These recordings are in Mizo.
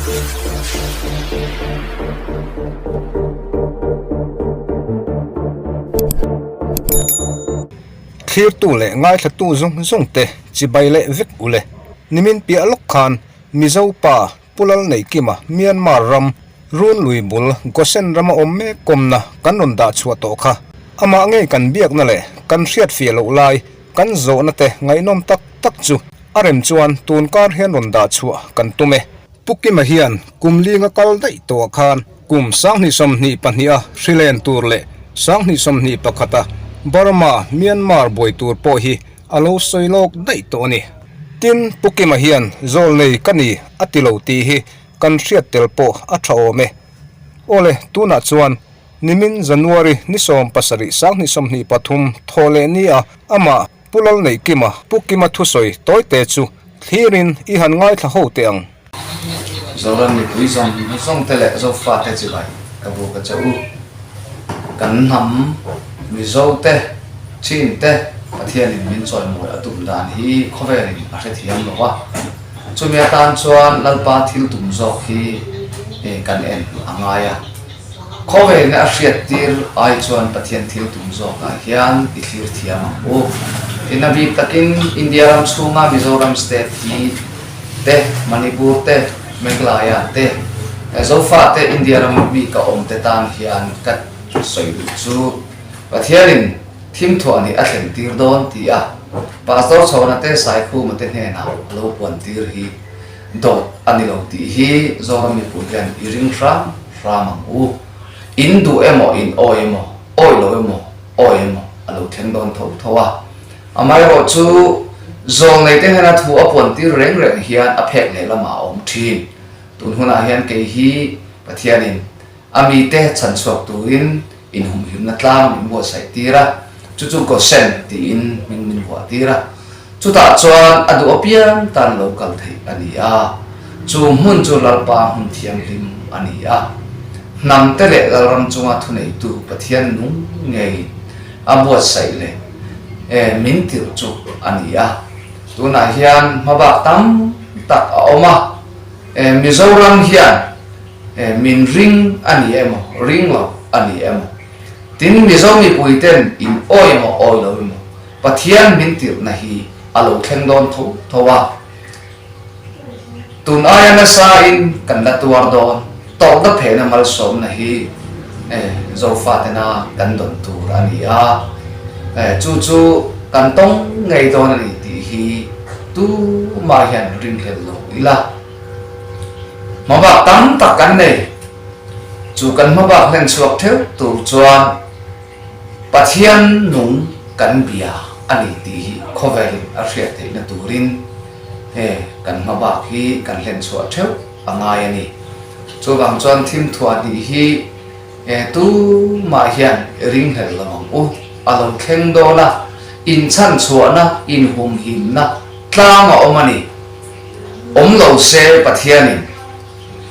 Thlirtu leh ngaithlatu zawng zawng te chibai leh vek ule. Nimin piah lawk khan Mizo pa Pu Lalneihkima Myanmar ram Runlui bul Gosen rama awm mek kawmna kan rawn dah chhuah tawh kha. Amah ngei kan biakna leh kan hriat fiah loh lai kan zawhna te ngaihnawm tak tak chu a rem chuan tun kar hian rawn dah chhuah kan tum e. Pu Kima hian kum linga kal daih tawhah khan kum 2022 a hrilen tur leh 2021 a Burma, Myanmar buai tur pawh hi a lo sawi lawk daih tawh a ni. Tin, Pu Kima hian zawlnei ka ni a ti lo tih hi kan hriat tel pawh a tha awm e. Awle, tunah chuan nimin January ni 17 2023 thaw leh ni a amah Pu Lalneihkima, Pu Kima thusawi tawite chu thlirin i han ngaithla ho teh ang. Zoram mipui zawng zawng te leh Zofate chibai ka bu ka che u. Kan hnam Mizo te, Chin te Pathianin min chawimawi a tum dan hi khawvelin a hrethiam lo a. Chumi atan chuan Lalpa thil tum zawk hi kan en a ngai a. Khawvelin a hriattir ai chuan Pathian thil tum zawkah hian i thlir thiam ang u. Tin, a bik takin India ram chhunga Mizoram state hi te, Manipur te, Meghalaya te, Zofa te India ram bika awm te tan hian ka sawi duh chu Pathianin thimthuah nih a thlen tir dawn ti a Pastor Chhawna te Saikhuma te hnenah a lo puan tir hi dawt a ni lo tih hi Zoram mipui hian i ring hram hram ang u. In duh emaw in awi emaw, awi lo emaw, awi emaw a lo thleng dawn tho tho a. Amaherawh chu zawlnei te hian a thu a puan tir reng reng hian a phek leh lamah a awm thin. Tun hunah hian kei hi Pathianin a mite chhan chhuak turin inhumhimna tlang min buatsaih tir a, chu chu Gosen tiin hming min vuah tir a. Chutah chuan a duh apiang tan lo kal theih a ni a, chu hmun chu Lalpa hmun thianghlim a ni a. Hnamte leh Lalram chunga thuneitu Pathian nung ngeiin a buatsaih leh min tirh chu a ni a. Tunah hian hmabak tam tak a awm a, Mizoram hian Min ring a ni emaw, ring lo a ni emaw, tin Mizo mipui ten in awi emaw awi lo emaw, Pathian min tirhna hi a lo thleng dawn tho tho a. Tun aia nasa in kan la tuar dawn, tawrhna phehna malsawmna hi Zofa tena kan dawn tur a ni a, chu chu kan tawng ngei dawn a ni tih hi tumah hian ringhlel lo ila. Hmabak tam tak kan nei. Chu kan hmabak hlen chhuak theuh tur chuan Pathian nung kan bia a ni tih hi khawvelin a hriat theihna turin he kan hmabak hi kan hlen chhuah theuh a ngai a ni. Chuvang chuan thimthuah tih hi tumah hian ringhlel lo ang u. A lo thleng dawn a, inchhanchhuahna, inhumhimna tlang a awm a ni. Awm lo se Pathianin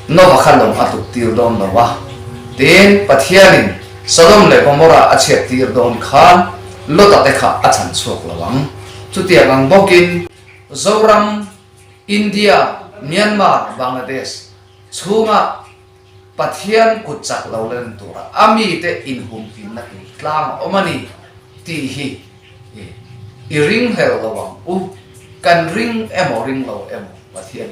Nova kha lawng a tuk tir dawn lo a, tin Pathianin Sodom leh Gomorrah a chhiat tir dawn khan Lota te kha a chhan chhuak lo ang. Chutiang ang bawkin Zoram, India, Myanmar, Bangladesh chhunga Pathian kut chak lo len tura a mite inhumhimna tur tlang a awm a ni tih hi i ringhlel lo ang u. Kan ring emaw ring lo emaw Pathian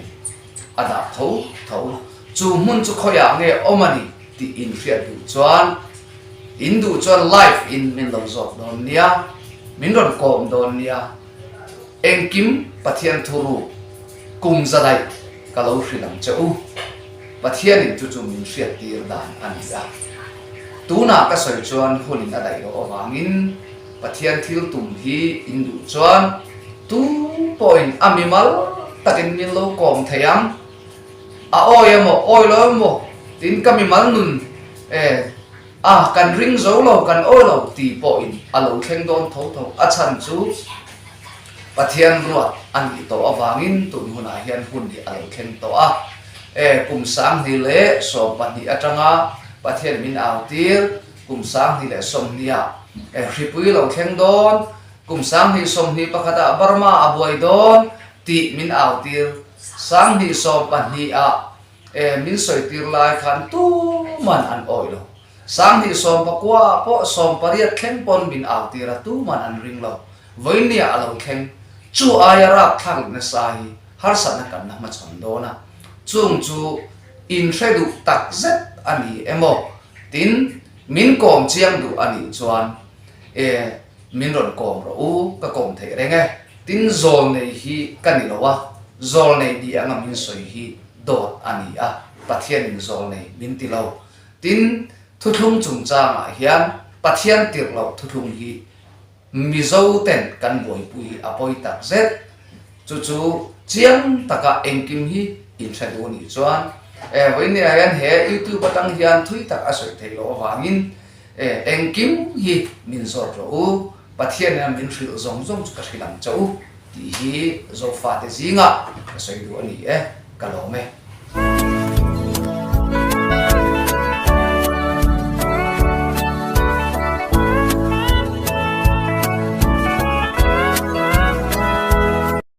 a dah tho tho. Chu hmun chu khawiah nge awm a ni tih in hriat duh chuan in duh chuan live in min lo zawk dawn nia, min rawn kawm dawn nia. Engkim Pathian thuruk kum za daih ka lo hrilh ang che u. Pathianin chu chu min hriattir dan a ni a. Tunah ka sawi chuan hunin a daih loh avangin Pathian thil tum hi in duh chuan tu pawhin a mimal takin min lo kawm thei ang. A awi emaw, awi lo emaw tiin ka mimal nun e a kan ring zo lo, kan awi lo tih pawhin a lo thleng dawn tho tho. A chhan chu Pathian ruat a nih tawh avangin tun hunah hian hun hi a lo thleng tawh a. E, kum 2012 atanga Pathian min au tir, kum 2020 ah e hripui lo thleng dawn, kum 2021 ah Burma a buai dawn tih min au tir, 2022 ah. E, min sawi tir lai khan tuman an awih lo. Sanghnih 19 pawh 18 thleng pawn min au tir a, tuman an ring lo. Vawinia a lo thleng. Chu aia rapthlak leh nasa hi harsatna kan la hmachhawn dawn a. Chung chu inhre duh tak zet a ni emaw tin min kawm chiang duh a nih chuan e, min rawn kawm rawh u, ka kawm theih reng e. Tin zawlnei hi ka ni lo a, zawlnei ni anga min sawi hi dawt a ni a, Pathianin zawlnei min ti lo. Tin, thuthlung chungchangah hian Pathian tirh loh thuthlung hi Mizo ten kan buaipui hi a pawi tak zet. Chu chu chiang taka engkim hi inhre duh nih chuan e vawinia hian he YouTube atang hian thui tak a sawi theih loh avangin e engkim hi min zawt rawh u. Pathian ina min hrilh zawng zawng chu ka hrilh ang che u tih hi Zofate zingah ka sawi duh a ni e, ka lawm e.